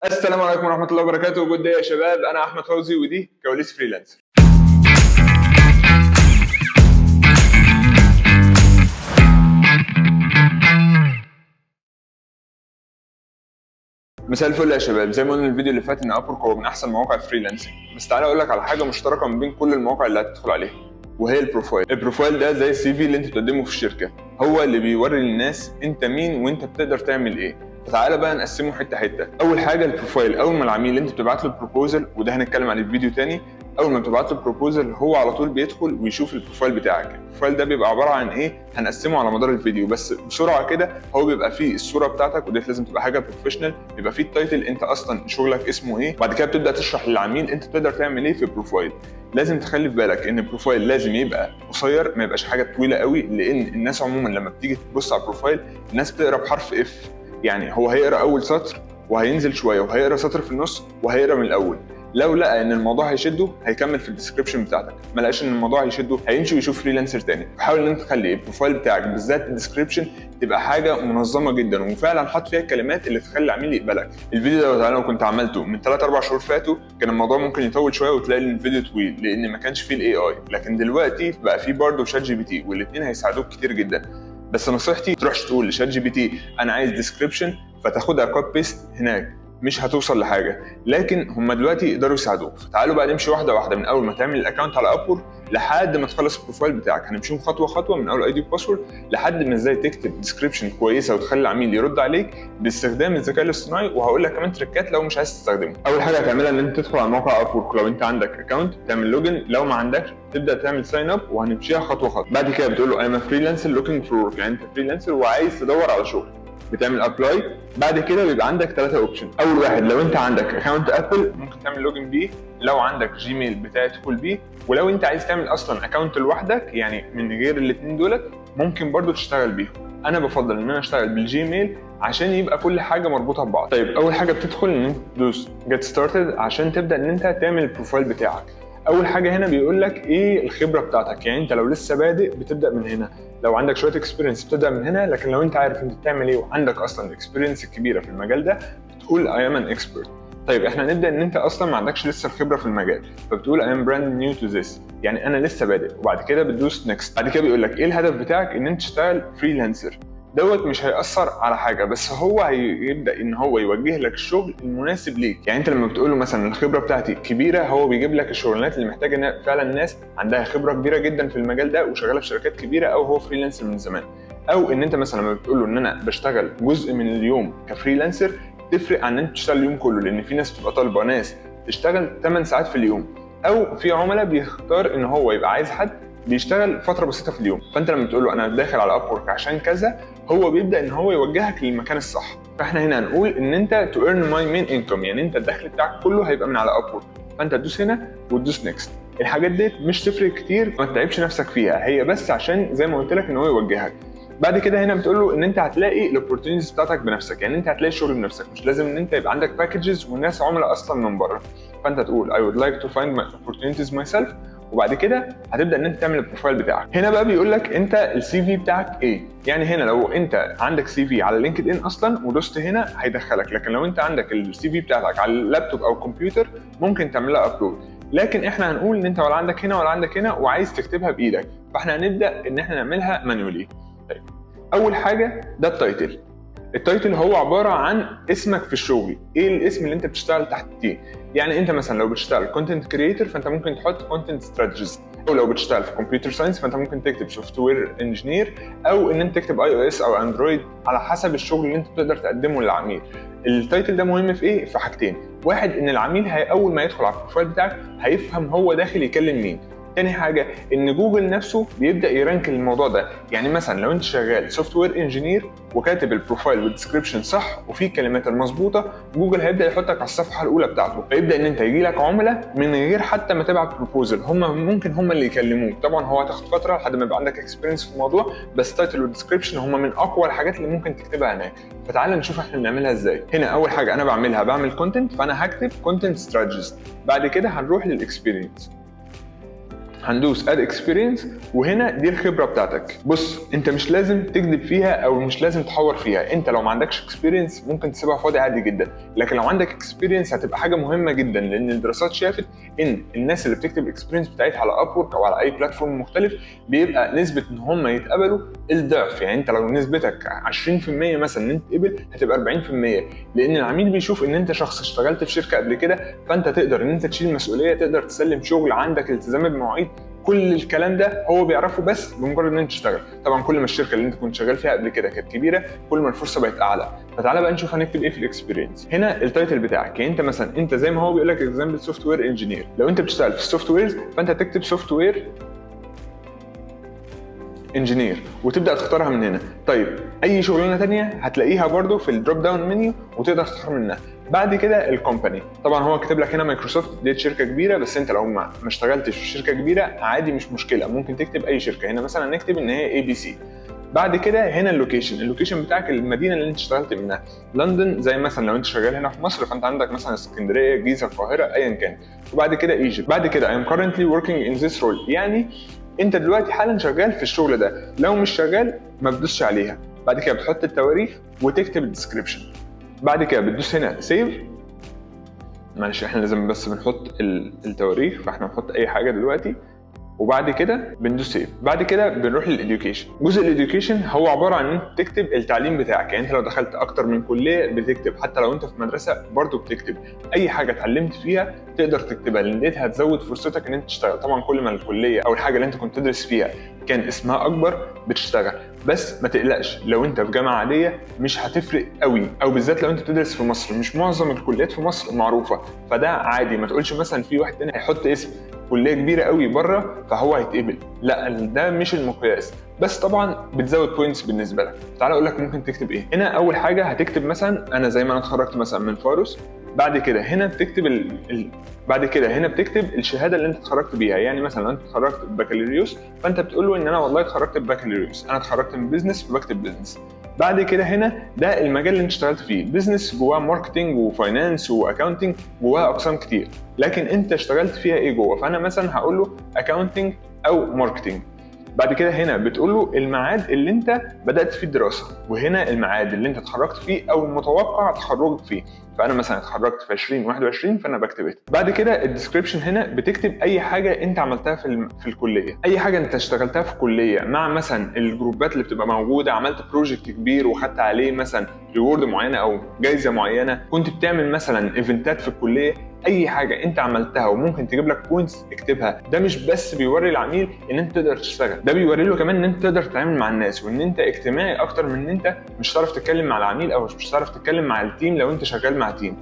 السلام عليكم ورحمة الله وبركاته. good day يا شباب، انا احمد فوزي ودي كواليس freelancer. مساء الفل يا شباب. زي ما قلنا الفيديو اللي فات ان Upwork هو من احسن مواقع ال freelancing، بس تعالى اقول لك على حاجة مشتركة ما بين كل المواقع اللي هتدخل عليها، وهي ال profile. ال profile ده زي ال CV اللي انت بتقدمه في الشركه، هو اللي بيوري للناس انت مين وانت بتقدر تعمل ايه. فتعالى بقى نقسمه حتة حته. اول حاجة ال profile، اول ما العميل اللي انت بتبعت له proposal، وده هنتكلم عليه في فيديو تاني، اول ما بتبعت له proposal هو على طول بيدخل ويشوف ال profile بتاعك. ال profile ده بيبقى عبارة عن ايه؟ هنقسمه على مدار الفيديو، بس بسرعة كده هو بيبقى فيه الصورة بتاعتك، ودي لازم تبقى حاجة professional، بيبقى فيه ال title، انت اصلا شغلك اسمه ايه، بعد كده بتبدا تشرح للعميل انت بتقدر تعمل ايه في ال profile. لازم تخلي في بالك ان ال profile لازم يبقى قصير، ما يبقاش حاجة طويلة قوي، لان الناس عموما لما بتيجي تبص على ال profile الناس بتقرا بحرف F، يعني هو هيقرا اول سطر وهينزل شوية وهيقرا سطر في النص وهيقرا من الاول. لو لقى ان الموضوع هيشده هيكمل في ال description بتاعتك، ما لقاش ان الموضوع هيشده هيمشي ويشوف freelancer تاني. فحاول ان انت تخلي ال profile بتاعك بالذات ال description تبقى حاجة منظمة جدا وفعلا حط فيها الكلمات اللي تخلي العميل يقبلك. الفيديو ده لو كنت عملته من 3 4 شهور فاتوا كان الموضوع ممكن يطول شوية وتلاقي ان الفيديو طويل لان ما كانش فيه ال AI، لكن دلوقتي بقى فيه Bard و ChatGPT والاثنين هيساعدوك كتير جدا. بس نصيحتي تروحش تقول ل ChatGPT انا عايز description فتاخدها copy paste هناك، مش هتوصل لحاجه، لكن هم دلوقتي يقدروا يساعدوك. فتعالوا بقى نمشي واحدة واحدة من اول ما تعمل ال account على Upwork لحد ما تخلص ال profile بتاعك. هنمشيهم خطوة خطوة من اول ID password لحد ما ازاي تكتب description كويسة وتخلي العميل يرد عليك باستخدام الذكاء الاصطناعي، وهقول لك كمان تريكات لو مش عايز تستخدمه. اول حاجة هتعملها ان انت تدخل على موقع Upwork، لو انت عندك account تعمل login، لو ما عندكش تبدا تعمل sign up، وهنمشيها خطوة خطوة. بعد كده بتقول له I'm freelancer looking for work، يعني انت freelancer وعايز تدور على شغل، بتعمل apply. بعد كده بيبقى عندك 3 option. اول واحد لو انت عندك account Apple ممكن تعمل login بيه، لو عندك Gmail بتاعي تدخل بيه، ولو انت عايز تعمل اصلا account لوحدك يعني من غير الاثنين دولت ممكن برضو تشتغل بيهم. انا بفضل ان انا اشتغل بال Gmail عشان يبقى كل حاجة مربوطة ببعض. طيب اول حاجة بتدخل ان انت تدوس get started عشان تبدا ان انت تعمل ال profile بتاعك. اول حاجة هنا بيقول لك ايه الخبرة بتاعتك، يعني انت لو لسه بادئ بتبدا من هنا، لو عندك شوية experience بتبدا من هنا، لكن لو انت عارف انت بتعمل ايه وعندك اصلا experience كبيرة في المجال ده بتقول I am an expert. طيب احنا هنبدا ان انت اصلا ما عندكش لسه الخبرة في المجال، فبتقول I am brand new to this، يعني انا لسه بادئ، وبعد كده بتدوس next. بعد كده بيقول لك ايه الهدف بتاعك، ان انت تشتغل freelancer. دوت مش هيأثر على حاجة، بس هو هيبدا ان هو يوجه لك الشغل المناسب ليك. يعني انت لما بتقول له مثلا الخبرة بتاعتي كبيره، هو بيجيب لك الشغلانات اللي محتاجه فعلا ناس عندها خبره كبيرة جدا في المجال ده وشغالة في شركات كبيرة او هو freelancer من زمان. او ان انت مثلا لما بتقول له ان انا بشتغل جزء من اليوم ك freelancer، تفرق عن ان انت تشتغل اليوم كله، لان في ناس بتبقى طالبه ناس تشتغل 8 ساعات في اليوم، او في عملاء بيختار ان هو يبقى عايز حد بيشتغل فترة بسيطة في اليوم. فانت لما تقول له انا داخل على Upwork عشان كذا، هو بيبدا ان هو يوجهك للمكان الصح. فاحنا هنا هنقول ان انت to earn my main income، يعني انت الدخل بتاعك كله هيبقى من على Upwork، فانت تدوس هنا وتدوس next. الحاجات دي مش تفرق كتير، ما تتعبش نفسك فيها، هي بس عشان زي ما قلت لك ان هو يوجهك. بعد كده هنا بتقول له ان انت هتلاقي ال opportunities بتاعتك بنفسك، يعني انت هتلاقي الشغل بنفسك، مش لازم ان انت يبقى عندك packages والناس عملاء اصلا من بره. فانت تقول I would like to find my opportunities myself، وبعد كده هتبدا ان انت تعمل ال profile بتاعك. هنا بقى بيقول لك انت ال CV بتاعك ايه، يعني هنا لو انت عندك CV على LinkedIn اصلا ودوست هنا هيدخلك، لكن لو انت عندك ال CV بتاعتك على اللابتوب او الكمبيوتر ممكن تعملها upload. لكن احنا هنقول ان انت ولا عندك هنا ولا عندك هنا وعايز تكتبها بايدك، فاحنا هنبدا ان احنا نعملها manually. طيب اول حاجة ده ال title. ال title هو عبارة عن اسمك في الشغل، ايه الاسم اللي انت بتشتغل تحت فيه. يعني انت مثلا لو بتشتغل content creator فانت ممكن تحط content strategist، او لو بتشتغل في computer science فانت ممكن تكتب software engineer، او ان انت تكتب iOS او Android على حسب الشغل اللي انت بتقدر تقدمه للعميل. ال title ده مهم في ايه؟ في حاجتين. واحد، ان العميل هي اول ما يدخل على ال profile بتاعك هيفهم هو داخل يكلم مين. تاني حاجة ان جوجل نفسه بيبدا ي rank الموضوع ده، يعني مثلا لو انت شغال software engineer وكاتب ال profile وال description صح وفي الكلمات المظبوطه، جوجل هيبدا يحطك على الصفحة الاولى بتاعته، فيبدا ان انت يجي لك عملاء من غير حتى ما تبعت proposal، هم ممكن هم اللي يكلموك. طبعا هو هتاخد فترة لحد ما يبقى عندك experience في الموضوع، بس title وال description هم من اقوى الحاجات اللي ممكن تكتبها هناك. فتعال نشوف احنا بنعملها ازاي. هنا اول حاجة انا بعملها بعمل content، فانا هكتب content strategist. بعد كده هنروح لل experience. هندوس add experience، وهنا دي الخبرة بتاعتك. بص، انت مش لازم تكذب فيها او مش لازم تحور فيها. انت لو ما عندكش experience ممكن تسيبها فاضي عادي جدا، لكن لو عندك experience هتبقى حاجة مهمة جدا، لان الدراسات شافت ان الناس اللي بتكتب experience بتاعتها على Upwork او على اي platform مختلف بيبقى نسبه ان هم يتقبلوا الضعف. يعني انت لو نسبتك 20% مثلا ان انت تقبل هتبقى 40%، لان العميل بيشوف ان انت شخص اشتغلت في شركة قبل كده، فانت تقدر ان انت تشيل مسؤوليه، تقدر تسلم شغل، عندك التزام بمواعيد. كل الكلام ده هو بيعرفه بس بمجرد ان انت تشتغل. طبعا كل ما الشركة اللي انت كنت شغال فيها قبل كده كانت كبيره، كل ما الفرصة بقت اعلى. فتعالى بقى نشوف هنكتب ايه في ال experience. هنا ال title بتاعك، يعني انت مثلا انت زي ما هو بيقول لك example software engineer، لو انت بتشتغل في ال softwares فانت تكتب software engineer وتبدا تختارها من هنا. طيب، اي شغلانة تانية هتلاقيها برده في ال drop down menu وتقدر تختار منها. بعد كده ال company، طبعا هو كاتب لك هنا مايكروسوفت، ديت شركة كبيره، بس انت لو ما اشتغلتش في شركة كبيرة عادي مش مشكله، ممكن تكتب اي شركه. هنا مثلا نكتب ان هي ABC. بعد كده هنا ال location، ال location بتاعك المدينة اللي انت اشتغلت منها، لندن زي مثلا لو انت شغال هنا في مصر فانت عندك مثلا اسكندريه، الجيزه، القاهره، ايا كان. وبعد كده Egypt. بعد كده I'm currently working in this role، يعني انت دلوقتي حالا شغال في الشغل ده. لو مش شغال ما بتدوسش عليها. بعد كده بتحط التواريخ وتكتب ال description. بعد كده بتدوس هنا save. معلش، احنا لازم بس بنحط التواريخ، فاحنا هنحط اي حاجة دلوقتي وبعد كده بندوس save. بعد كده بنروح لل education. جزء ال education هو عبارة عن ان انت تكتب التعليم بتاعك، يعني انت لو دخلت اكتر من كليه بتكتب، حتى لو انت في مدرسه برضو بتكتب. اي حاجة اتعلمت فيها تقدر تكتبها، لان دي هتزود فرصتك ان انت تشتغل. طبعا كل ما الكلية او الحاجة اللي انت كنت تدرس فيها كان اسمها اكبر بتشتغل، بس ما تقلقش، لو انت في جامعه عادية مش هتفرق قوي، او بالذات لو انت بتدرس في مصر، مش معظم الكليات في مصر معروفه، فده عادي. ما تقولش مثلا في واحد تاني هيحط اسم كليه كبيرة قوي بره فهو هيتقبل، لا، ده مش المقياس، بس طبعا بتزود points بالنسبة لك. تعال اقول لك ممكن تكتب ايه هنا. اول حاجة هتكتب مثلا انا زي ما انا اتخرجت مثلا من فاروس. بعد كده هنا بتكتب بعد كده هنا بتكتب الشهادة اللي انت اتخرجت بيها، يعني مثلا لو انت اتخرجت بكالوريوس فانت بتقول له ان انا والله اتخرجت ببكالوريوس، انا اتخرجت من business فبكتب business. بعد كده هنا ده المجال اللي انت اشتغلت فيه، business جواه marketing و finance و accounting، جواه اقسام كتير، لكن انت اشتغلت فيها ايه جوه؟ فانا مثلا هقول له accounting او marketing. بعد كده هنا بتقول له الميعاد اللي انت بدات فيه الدراسه، وهنا الميعاد اللي انت اتخرجت فيه او المتوقع تخرجك فيه. فانا مثلا اتخرجت في 2021 فانا بكتب it. بعد كده ال description، هنا بتكتب اي حاجة انت عملتها في الكليه، اي حاجة انت اشتغلتها في الكلية مع مثلا الجروبات اللي بتبقى موجوده، عملت project كبير وخدت عليه مثلا reward معينة او جايزة معينه، كنت بتعمل مثلا event ات في الكليه، اي حاجة انت عملتها وممكن تجيب لك points اكتبها. ده مش بس بيوري العميل ان انت تقدر تشتغل، ده بيوري له كمان ان انت تقدر تتعامل مع الناس وان انت اجتماعي اكتر من ان انت مش هتعرف تتكلم مع العميل او مش هتعرف تتكلم مع ال team لو انت شغال مع team.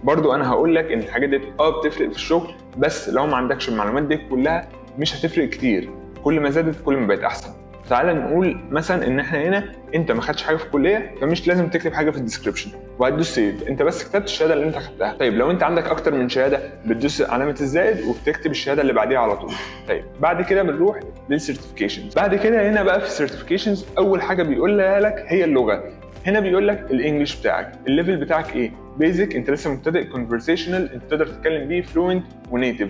برضو انا هقول لك ان الحاجات دي بتفرق في الشغل، بس لو ما عندكش المعلومات دي كلها مش هتفرق كتير. كل ما زادت كل ما بقت احسن. تعالى نقول مثلا ان احنا هنا انت ما خدتش حاجة في الكليه، فمش لازم تكتب حاجة في ال description وهتدوس save. انت بس كتبت الشهادة اللي انت خدتها. طيب، لو انت عندك اكتر من شهادة بتدوس علامة الزائد وبتكتب الشهادة اللي بعديها على طول. طيب، بعد كده بنروح لل certifications. بعد كده هنا بقى في ال certifications اول حاجة بيقولها لك هي اللغه. هنا بيقول لك ال English بتاعك، ال level بتاعك ايه؟ basic انت لسه مبتدئ، conversational انت تقدر تتكلم بيه، fluent و native.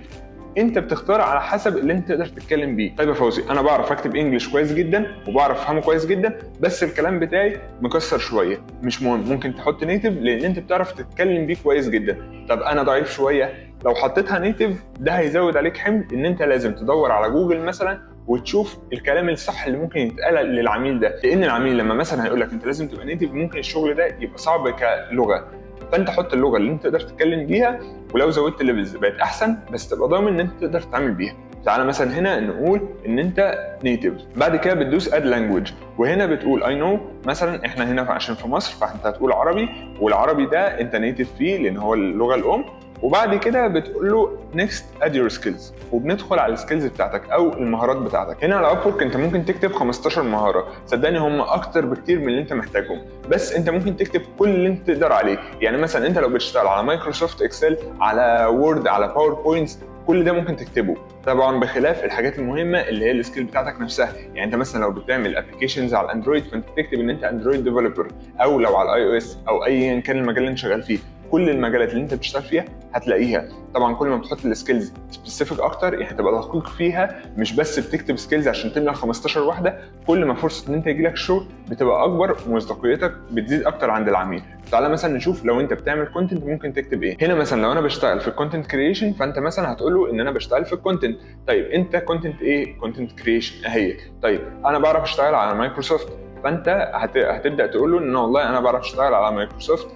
انت بتختار على حسب اللي انت تقدر تتكلم بيه. طيب يا فوزي، انا بعرف اكتب English كويس جدا وبعرف افهمه كويس جدا، بس الكلام بتاعي مكسر شويه. مش مهم، ممكن تحط native لان انت بتعرف تتكلم بيه كويس جدا. طب انا ضعيف شويه، لو حطيتها native ده هيزود عليك حمل ان انت لازم تدور على جوجل مثلا وتشوف الكلام الصح اللي ممكن يتقال للعميل ده، لان العميل لما مثلا هيقول لك انت لازم تبقى native ممكن الشغل ده يبقى صعب كلغه. فانت حط اللغة اللي انت تقدر تتكلم بيها، ولو زودت levels بقت احسن، بس تبقى ضامن ان انت تقدر تتعامل بيها. تعالى مثلا هنا نقول ان انت native. بعد كده بتدوس add language، وهنا بتقول I know مثلا احنا هنا عشان في مصر فانت هتقول عربي، والعربي ده انت native فيه لان هو اللغة الام. وبعد كده بتقول له next add your skills، وبندخل على ال skills بتاعتك او المهارات بتاعتك. هنا على Upwork انت ممكن تكتب 15 مهاره، صدقني هم اكتر بكتير من اللي انت محتاجهم، بس انت ممكن تكتب كل اللي انت تقدر عليه. يعني مثلا انت لو بتشتغل على Microsoft Excel، على Word، على PowerPoint، كل ده ممكن تكتبه. طبعا بخلاف الحاجات المهمة اللي هي ال skill بتاعتك نفسها، يعني انت مثلا لو بتعمل applications على ال Android فانت بتكتب ان انت Android developer، او لو على ال iOS او ايا كان المجال اللي انت شغال فيه. كل المجالات اللي انت بتشتغل فيها هتلاقيها. طبعا كل ما بتحط ال skills specific اكتر، يعني تبقى دقيق فيها، مش بس بتكتب skills عشان تملى 15 واحده، كل ما فرصة ان انت يجيلك شغل بتبقى اكبر ومصداقيتك بتزيد اكتر عند العميل. تعالى مثلا نشوف لو انت بتعمل content ممكن تكتب ايه. هنا مثلا لو انا بشتغل في ال content creation، فانت مثلا هتقول له ان انا بشتغل في ال content. طيب انت content ايه؟ content creation اهي. طيب انا بعرف اشتغل على مايكروسوفت، فانت هتبدا تقول له ان والله انا بعرف اشتغل على مايكروسوفت.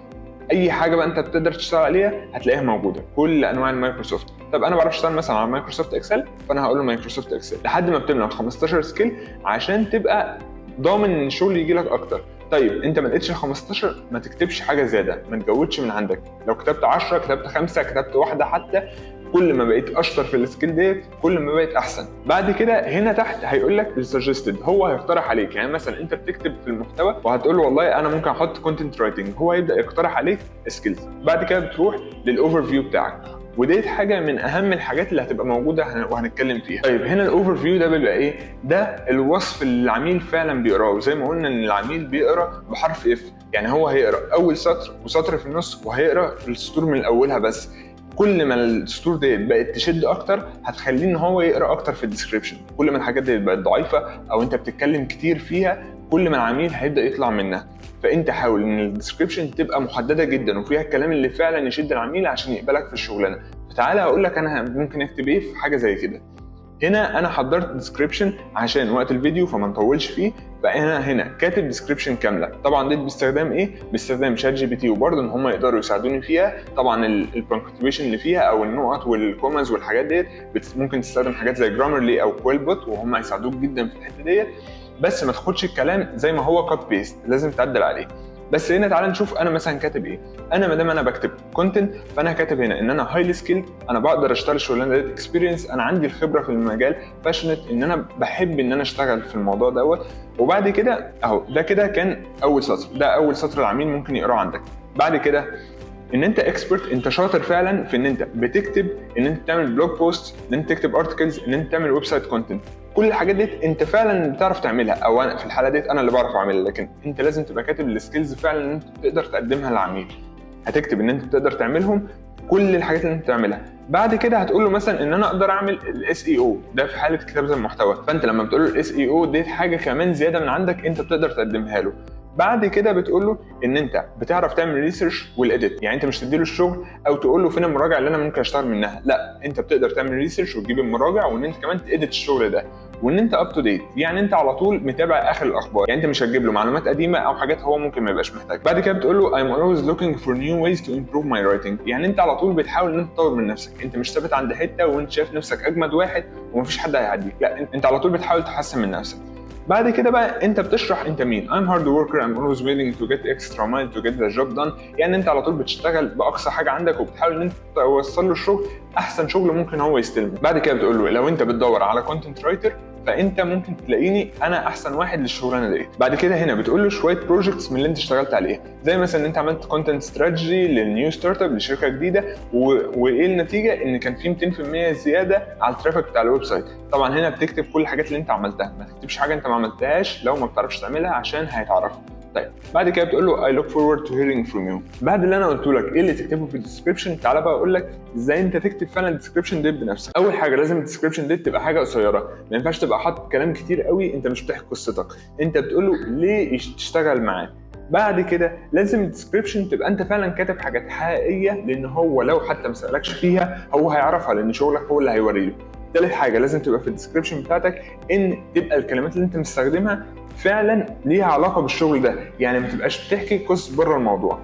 اي حاجة بقى انت بتقدر تشتغل عليها هتلاقيها موجوده، كل انواع المايكروسوفت. طب انا بعرف اشتغل مثلا على Microsoft Excel، فانا هقول له Microsoft Excel، لحد ما بتملى 15 skill عشان تبقى ضامن ان الشغل يجي لك اكتر. طيب انت ما لقيتش ال 15، ما تكتبش حاجة زياده، ما تجودش من عندك. لو كتبت 10، كتبت 5، كتبت واحدة حتى، كل ما بقيت اشطر في ال skill ديت كل ما بقيت احسن. بعد كده هنا تحت هيقول لك ال suggested، هو هيقترح عليك. يعني مثلا انت بتكتب في المحتوى وهتقول له والله انا ممكن احط content writing، هو هيبدا يقترح عليك skills. بعد كده بتروح لل overview بتاعك، وديت حاجة من اهم الحاجات اللي هتبقى موجودة وهنتكلم فيها. طيب هنا ال overview ده بيبقى ايه؟ ده الوصف اللي العميل فعلا بيقراه. وزي ما قلنا ان العميل بيقرا بحرف F، يعني هو هيقرا اول سطر وسطر في النص وهيقرا السطور من اولها بس. كل ما السطور ديت بقت تشد اكتر هتخليه ان هو يقرا اكتر في ال description. كل ما الحاجات ديت بقت ضعيفة او انت بتتكلم كتير فيها، كل ما العميل هيبدا يطلع منها. فانت حاول ان ال description تبقى محددة جدا وفيها الكلام اللي فعلا يشد العميل عشان يقبلك في الشغلانه. فتعالى اقول لك انا ممكن اكتب ايه في حاجة زي كده. هنا انا حضرت description عشان وقت الفيديو فما نطولش فيه، فانا هنا كاتب description كامله. طبعا دي باستخدام ايه؟ باستخدام ChatGPT، وبرده ان هم يقدروا يساعدوني فيها. طبعا ال punctuation اللي فيها او النقط وال commas والحاجات ديت ممكن تستخدم حاجات زي Grammarly او QuillBot، وهم هيساعدوك جدا في الحتة ديت. بس ما تاخدش الكلام زي ما هو cut paste، لازم تعدل عليه. بس هنا تعال نشوف انا مثلا كاتب ايه. انا ما دام انا بكتب content، فانا كاتب هنا ان انا highly skilled، انا بقدر اشتغل الشغلانة ديت، experience، انا عندي الخبرة في المجال، passionate، ان انا بحب ان انا اشتغل في الموضوع دوت. وبعد كده اهو ده كده كان اول سطر، ده اول سطر العميل ممكن يقراه عندك. بعد كده ان انت expert، انت شاطر فعلا في ان انت بتكتب، ان انت تعمل blog post، ان انت تكتب articles، ان انت تعمل website content. كل الحاجات دي انت فعلا بتعرف تعملها، او انا في الحالة ديت انا اللي بعرف اعملها. لكن انت لازم تبقى كاتب ال skills فعلا ان انت تقدر تقدمها للعميل. هتكتب ان انت بتقدر تعملهم، كل الحاجات اللي انت بتعملها. بعد كده هتقول له مثلا ان انا اقدر اعمل ال SEO، ده في حاله كتابه المحتوى. فانت لما بتقول له ال SEO دي حاجة كمان زيادة من عندك انت بتقدر تقدمها له. بعد كده بتقول له ان انت بتعرف تعمل research وال edit، يعني انت مش تديله الشغل او تقول له فين المراجع اللي انا ممكن اشتغل منها، لا، انت بتقدر تعمل research وتجيب المراجع، وان انت كمان ت edit الشغل ده، وان انت up to date، يعني انت على طول متابع اخر الاخبار، يعني انت مش هتجيب له معلومات قديمة او حاجات هو ممكن ما يبقاش محتاجها. بعد كده بتقول له I'm always looking for new ways to improve my writing، يعني انت على طول بتحاول ان انت تطور من نفسك، انت مش ثابت عند حتة وانت شايف نفسك اجمد واحد ومفيش حد هيعديك، لا، انت على طول بتحاول تحسن من نفسك. بعد كده بقى انت بتشرح انت مين. I'm hard worker، I'm always willing to get extra mile to get the job done، يعني انت على طول بتشتغل باقصى حاجة عندك وبتحاول ان انت توصل له الشغل احسن شغل ممكن هو يستلمه. بعد كده بتقول له لو انت بتدور على content writer فانت ممكن تلاقيني انا احسن واحد للشغلانه دي. بعد كده هنا بتقول له شوية projects من اللي انت اشتغلت عليها، زي مثلا ان انت عملت content strategy لل new startup، لشركة جديده، وايه النتيجه؟ ان كان في 200% زيادة على ال traffic بتاع ال website. طبعا هنا بتكتب كل الحاجات اللي انت عملتها، ما تكتبش حاجة انت ما عملتهاش لو ما بتعرفش تعملها عشان هيتعرف. طيب بعد كده بتقول له I look forward to hearing from you. بعد اللي انا قلته لك ايه اللي تكتبه في ال description، تعالى بقى اقول لك ازاي انت تكتب فعلا ال description دي بنفسك. اول حاجه، لازم ال description دي تبقى حاجة قصيره، ما ينفعش تبقى حاطط كلام كتير قوي. انت مش بتحكي قصتك، انت بتقول له ليه تشتغل معاه. بعد كده لازم ال description تبقى انت فعلا كاتب حاجات حقيقيه، لان هو لو حتى ما سالكش فيها هو هيعرفها، لان شغلك هو اللي هيوريه. تالت حاجة لازم تبقى في ال description بتاعتك ان تبقى الكلمات اللي انت مستخدمها فعلا ليها علاقة بالشغل ده، يعني ما تبقاش بتحكي قصص بره الموضوع.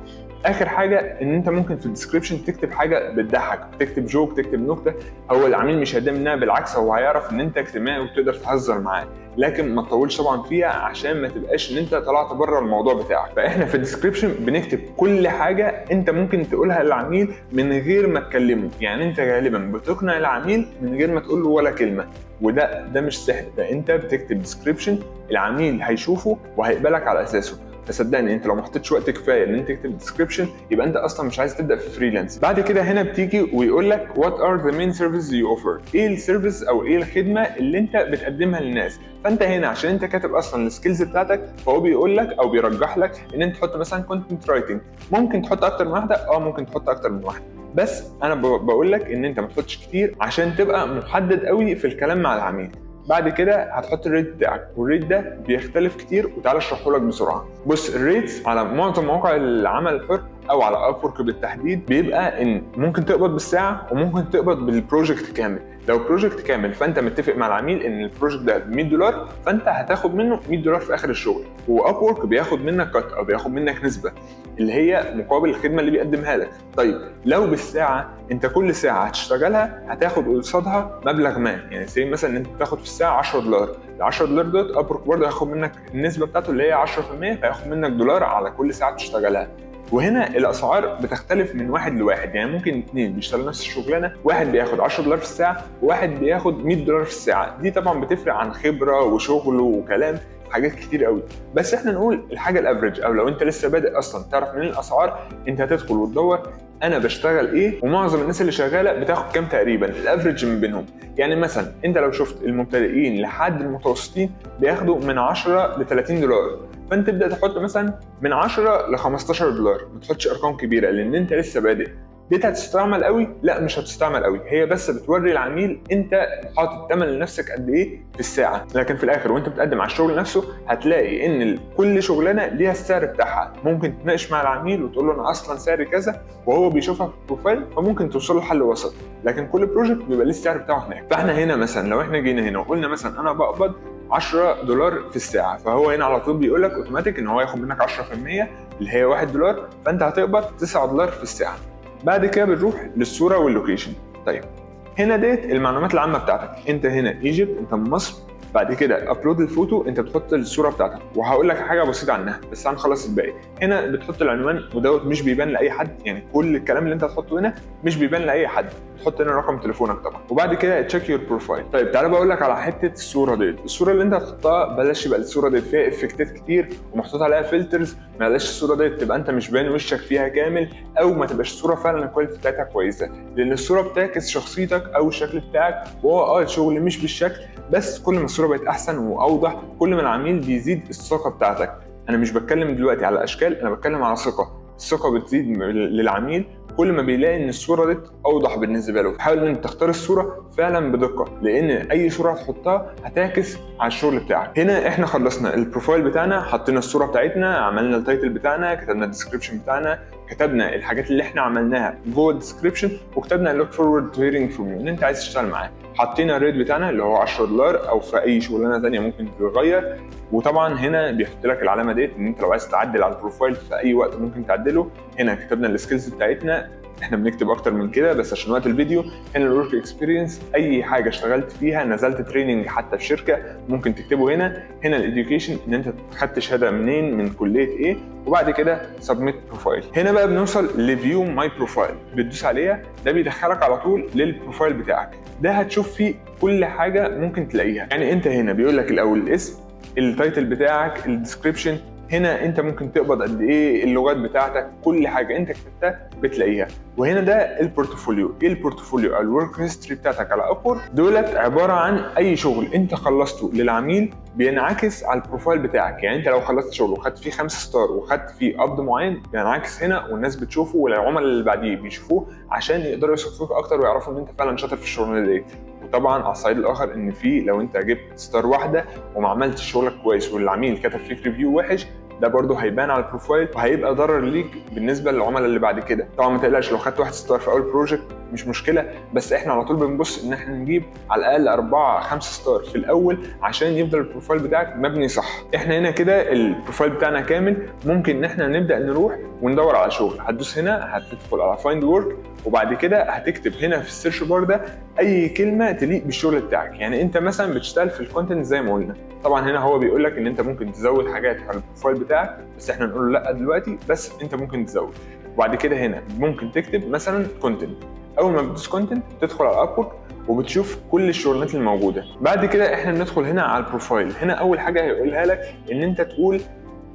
اخر حاجه، ان انت ممكن في ال description تكتب حاجة بتضحك، تكتب joke، تكتب نكته. هو العميل مش هيتضايق منها، بالعكس هو هيعرف ان انت اجتماعي وتقدر تهزر معاه، لكن ما تطولش طبعا فيها عشان ما تبقاش ان انت طلعت بره الموضوع بتاعك. فاحنا في ال description بنكتب كل حاجة انت ممكن تقولها للعميل من غير ما تكلمه، يعني انت غالبا بتقنع العميل من غير ما تقول له ولا كلمه، وده مش سحر، ده انت بتكتب description العميل هيشوفه وهيقبلك على اساسه. فصدقني انت لو ما حطيتش وقت كفاية ان انت تكتب description يبقى انت اصلا مش عايز تبدا في freelance. بعد كده هنا بتيجي ويقول لك what are the main services you offer، ايه ال service او ايه الخدمة اللي انت بتقدمها للناس. فانت هنا عشان انت كاتب اصلا ال skills بتاعتك، فهو بيقول لك او بيرجح لك ان انت تحط مثلا content writing. ممكن تحط اكتر من واحده، ممكن تحط اكتر من واحده، بس انا بقول لك ان انت ما تحطش كتير عشان تبقى محدد قوي في الكلام مع العميل. بعد كده هتحط ال rate بتاعك، وال rate ده بيختلف كتير، وتعالى اشرحه لك بسرعة. بص، ال rates على معظم مواقع العمل الحر او على Upwork بالتحديد بيبقى ان ممكن تقبض بالساعة وممكن تقبض بال project كامل. لو project كامل فانت متفق مع العميل ان ال project ده ب $100، فانت هتاخد منه $100 في اخر الشغل، و Upwork بياخد منك cut او بياخد منك نسبه اللي هي مقابل الخدمة اللي بيقدمها لك. طيب لو بالساعه، انت كل ساعة هتشتغلها هتاخد قصادها مبلغ ما، يعني زي مثلا ان انت تاخد في الساعة $10، ال $10 دوت Upwork برضه هياخد منك النسبة بتاعته اللي هي 10%، فياخد منك دولار على كل ساعة تشتغلها. وهنا الاسعار بتختلف من واحد لواحد، يعني ممكن اثنين بيشتغلوا نفس الشغلانه، واحد بياخد $10 في الساعة وواحد بياخد $100 في الساعه. دي طبعا بتفرق عن خبره وشغل وكلام حاجات كتير قوي، بس احنا نقول الحاجة ال average، او لو انت لسه بادئ اصلا تعرف منين الاسعار، انت هتدخل وتدور انا بشتغل ايه ومعظم الناس اللي شغالة بتاخد كام تقريبا، ال average من بينهم. يعني مثلا انت لو شفت المبتدئين لحد المتوسطين بياخدوا من 10 ل $30، فانت تبدا تحط مثلا من 10 ل $15، ما تحطش ارقام كبيرة لان انت لسه بادئ. دي هتستعمل قوي؟ لا، مش هتستعمل قوي، هي بس بتوري العميل انت حاطط ثمن لنفسك قد ايه في الساعه، لكن في الاخر وانت بتقدم على الشغل نفسه هتلاقي ان كل شغلانة ليها السعر بتاعها. ممكن تناقش مع العميل وتقول له انا اصلا سعري كذا، وهو بيشوفها في ال profile، فممكن توصل له حل وسط، لكن كل project بيبقى ليه السعر بتاعه هناك. فاحنا هنا مثلا لو احنا جينا هنا وقلنا مثلا انا بقبض $10 في الساعه، فهو هنا على طول بيقول لك اوتوماتيك ان هو ياخد منك 10% اللي هي $1، فانت هتقبض $9 في الساعة. بعد كده بنروح للصورة وال location. طيب هنا ديت المعلومات العامة بتاعتك، انت هنا Egypt، انت من مصر. بعد كده upload ال photo، انت بتحط الصورة بتاعتك، وهقول لك حاجة بسيطة عنها بس هنخلص الباقي. هنا بتحط العنوان، ودوت مش بيبان لاي حد، يعني كل الكلام اللي انت هتحطه هنا مش بيبان لاي حد. تحط هنا رقم تليفونك طبعا، وبعد كده check your profile. طيب تعالى بقول لك على حتة الصورة ديت. الصورة اللي انت هتحطها بلاش يبقى الصورة ديت فيها effect ات كتير ومحطوط عليها filters، بلاش الصورة ديت تبقى انت مش باين وشك فيها كامل، او ما تبقاش الصورة فعلا ال quality بتاعتها كويسه، لان الصورة بتعكس شخصيتك او الشكل بتاعك، وهو الشغل مش بالشكل بس، كل ما الصورة بقت احسن واوضح كل ما العميل بيزيد الثقة بتاعتك. انا مش بتكلم دلوقتي على اشكال، انا بتكلم على ثقه. الثقة بتزيد للعميل كل ما بيلاقي ان الصورة دي اوضح بالنسبة له. حاول ان انت تختار الصورة فعلا بدقه، لان اي صوره هتحطها هتعكس على الشغل بتاعك. هنا احنا خلصنا ال profile بتاعنا، حطينا الصورة بتاعتنا، عملنا ال title بتاعنا، كتبنا ال description بتاعنا، كتبنا الحاجات اللي احنا عملناها جوه ال description، وكتبنا look forward to hearing from you ان انت عايز تشتغل معاه. حطينا ال rate بتاعنا اللي هو $10، او في اي شغلانة ثانية ممكن تتغير. وطبعا هنا بيحط لك العلامة ديت ان انت لو عايز تعدل على ال profile في اي وقت ممكن تعدله. هنا كتبنا ال skills بتاعتنا، احنا بنكتب اكتر من كده بس عشان وقت الفيديو. هنا ال work experience، اي حاجة اشتغلت فيها، نزلت training حتى في شركة ممكن تكتبه هنا. هنا ال education، ان انت خدت شهادة منين، من كليه ايه. وبعد كده submit profile. هنا بقى بنوصل ل view my profile، بتدوس عليها، ده بيدخلك على طول لل profile بتاعك. ده هتشوف فيه كل حاجة ممكن تلاقيها. يعني انت هنا بيقول لك الاول الاسم، ال title بتاعك، ال description، هنا انت ممكن تقبض قد ايه، اللغات بتاعتك، كل حاجة انت كتبتها بتلاقيها. وهنا ده ال portfolio. ايه ال portfolio او ال work history بتاعتك على Upwork؟ دولت عبارة عن اي شغل انت خلصته للعميل بينعكس على ال profile بتاعك. يعني انت لو خلصت شغل وخدت فيه 5 star وخدت فيه قبض معين، بينعكس هنا والناس بتشوفه والعملاء اللي بعديه بيشوفوه عشان يقدروا يثقوا فيك اكتر ويعرفوا ان انت فعلا شاطر في الشغلانة دي. وطبعا على الصعيد الاخر ان في لو انت جبت star واحدة وما عملتش شغلك كويس والعميل كتب فيك review وحش، ده برده هيبان على ال profile وهيبقى ضرر ليك بالنسبة للعملاء اللي بعد كده. طبعا ما تقلقش لو خدت واحد star في اول project مش مشكله، بس احنا على طول بنبص ان احنا نجيب على الاقل 4 5 star في الاول عشان يفضل ال profile بتاعك مبني صح. احنا هنا كده ال profile بتاعنا كامل، ممكن ان احنا نبدا نروح وندور على شغل. هتدوس هنا، هتدخل على find work، وبعد كده هتكتب هنا في ال search bar ده اي كلمة تليق بالشغل بتاعك. يعني انت مثلا بتشتغل في ال content زي ما قلنا، طبعا هنا هو بيقول لك ان انت ممكن تزود حاجات على ال profile بتاعك، بس احنا نقول له لا دلوقتي، بس انت ممكن تزود. وبعد كده هنا ممكن تكتب مثلا content. اول ما بتدوس content تدخل على Upwork وبتشوف كل الشغلانات الموجوده. بعد كده احنا بندخل هنا على ال profile. هنا اول حاجة هيقولها لك ان انت تقول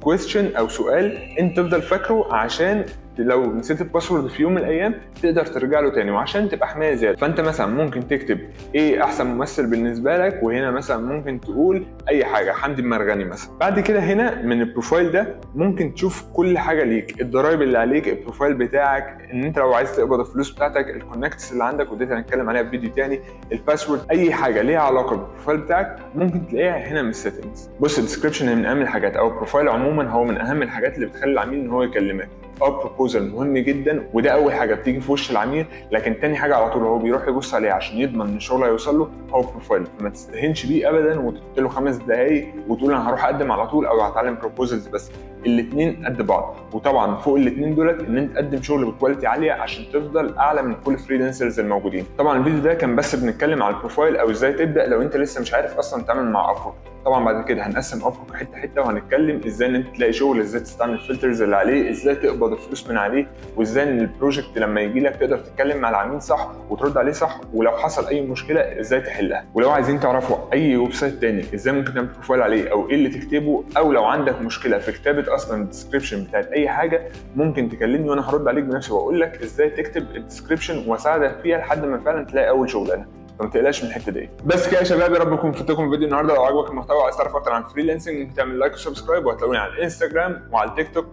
question او سؤال انت تفضل فاكره، عشان لو نسيت ال password في يوم من الايام تقدر ترجع له تاني، وعشان تبقى حماية زياده. فانت مثلا ممكن تكتب ايه احسن ممثل بالنسبة لك، وهنا مثلا ممكن تقول اي حاجه، حمدي المرغني مثلا. بعد كده هنا من ال profile ده ممكن تشوف كل حاجة ليك، الضرايب اللي عليك، ال profile بتاعك، ان انت لو عايز تقبض الفلوس بتاعتك، ال connects اللي عندك ودي هنتكلم عليها في فيديو تاني، ال password، اي حاجة ليها علاقة بال profile بتاعك ممكن تلاقيها هنا من ال settings. بص، ال description هي من اهم الحاجات، او ال profile عموما هو من اهم الحاجات اللي بتخلي العميل ان هو يكلمك. Proposal مهم جدا، وده اول حاجة بتيجي في وش العميل، لكن تاني حاجة على طول هو بيروح يبص عليها عشان يضمن ان الشغل هيوصل له هو profile. فما تستهينش بيه ابدا وتحط له 5 دقائق وتقول انا هروح اقدم على طول او هتعلم proposals، بس الاثنين قد بعض. وطبعا فوق الاثنين دولت ان انت تقدم شغل ب quality عالية عشان تفضل اعلى من كل freelancers الموجودين. طبعا الفيديو ده كان بس بنتكلم على ال profile او ازاي تبدا لو انت لسه مش عارف اصلا تتعامل مع Upwork. طبعا بعد كده هنقسم Upwork حتة حته، وهنتكلم ازاي ان انت تلاقي شغل، ازاي تستعمل ال filters اللي عليه، ازاي تقبض الفلوس من عليه، وازاي ان ال project لما يجي لك تقدر تتكلم مع العميل صح وترد عليه صح، ولو حصل اي مشكلة ازاي تحلها. ولو عايزين تعرفوا اي website تاني ازاي ممكن تعمل profile عليه او ايه اللي تكتبه، او لو عندك مشكلة في كتابه اصلا ال description بتاعت اي حاجه، ممكن تكلمني وانا هرد عليك بنفسي واقول لك ازاي تكتب ال description واساعدك فيها لحد ما فعلا تلاقي اول شغلانه. فما تقلقش من الحتة دي. بس كده يا شباب، يا رب يكون فدتكم الفيديو النهارده. لو عجبك المحتوى وعايز تعرف اكتر عن freelancing ممكن تعمل like و subscribe، وهتلاقوني على الانستجرام وعلى التيك توك.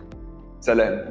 سلام.